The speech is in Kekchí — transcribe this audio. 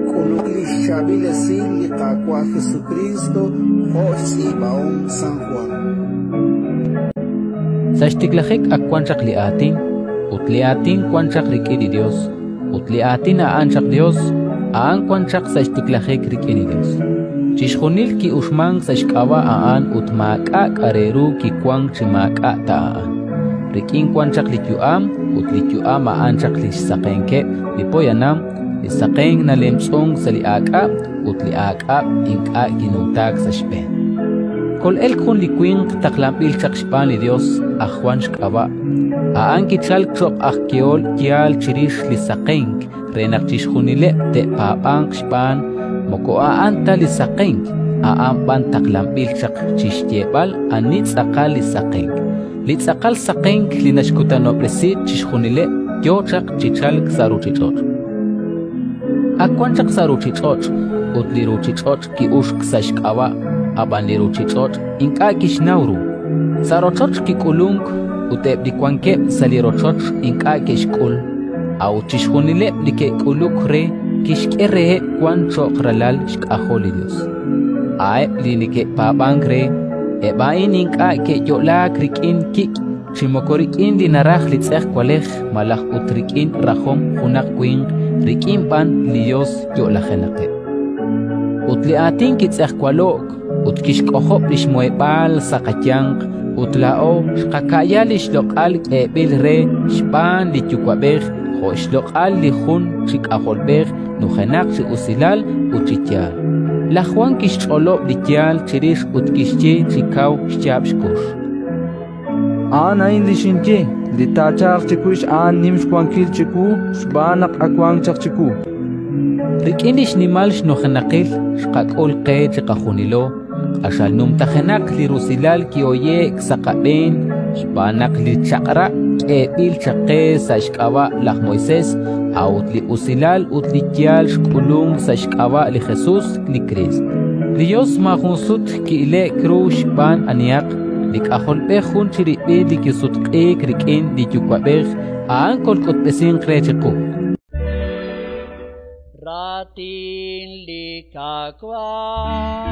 K'uluk li xchaab'il esil li Qaawa' Jesukriist jo' xtz'iib'ahom San Jwan. Sa' xtiklajik ak wan chaq li Aatin, ut li Aatin wan chaq rik'in li Yos, ut li Aatin a'an chaq Yos. A'an wan chaq sa' xtiklajik rik'in li Yos. Chixjunil ki'uxmank sa' xk'ab'a' a'an ut maak'a' k'a' re ru kiwank chi maak'a' ta a'an. Rik'in wan chaq li yu'am, ut li yu'am a'an chaq li xsaqenkeb' li poyanam. Li saqenk nalemtz'unk sa' li aak'ab', ut li aak'ab' ink'a' kinumtaak sa' xb'een. Kol'elk jun li winq taqlanb'il chaq xb'aan li Yos, aj Jwan xk'ab'a'. A'an kichalk cho'q aj yehol yaal chirix li saqenk re naq chixjunileb' te'paab'anq xb'aan. Moko a'an ta li saqenk, a'an b'an taqlanb'il chaq chi xyeeb'al ani tz'aqal li saqenk. Li tz'aqal saqenk li naxkutanob'resi chixjunileb' yo chaq chi chalk sa' ruuchich'och'. Ak wan chaq sa' ruuchich'och', ut li ruuchich'och' ki'uxk sa' xk'ab'a', ab'an li ruuchich'och' ink'a' kixnaw ru. Sa' rochoch kik'ulunk, ut eb' li wankeb' sa' li rochoch ink'a' ke'xk'ul. A'ut chixjunileb' li ke'k'uluk re kixk'e reheb' wank cho'q ralal xk'ajol li Yos. A'eb' li neke'paab'ank re, eb' a'in ink'a' ke'yo'laak rik'in kik' chi moko rik'in li naraj li tz'ejwalej malaj ut rik'in rajom junaq winq, rik'in b'an li Yos yo'lajenaqeb'. Ut li Aatin kitz'ejwalo'k ut kixk'ojob' li xmuheb'aal sa' qayanq, ut laa'o xqaka'ya li xloq'al k'eeb'il re xb'aan li Yuwa'b'ej jo' xloq'al li jun chi K'ajolb'ej nujenaq chi usilal ut chi yaal. Laj Jwan kixch'olob' li yaal chirix ut kixye chi kaw xyaab' xkux: A'an a'in li xinye: Li taachalq chiwix a'an nim xwankil chiwu xb'aan naq ak wank chaq chiwu. Rik'in li xnimal xnujenaqil xqak'ul qe chiqajunilo, q'axal numtajenaq li rusilal kihoye'k sa' qab'een xb'aan naq li Chaq'rab' k'eeb'il chaq qe sa' xk'ab'a' laj Moisés, a'ut li usilal ut li yaal xk'ulunk sa' xk'ab'a' li Jesus li Kriist. Li Yos maajun sut ki'ile'k ru xb'aan anihaq. Li K'ajolb'ej jun chirib'il li kisutq'iik rik'in li Yuwa'b'ej, a'an kolk'utb'esinq re chiqu. Raatin li Qaawa'.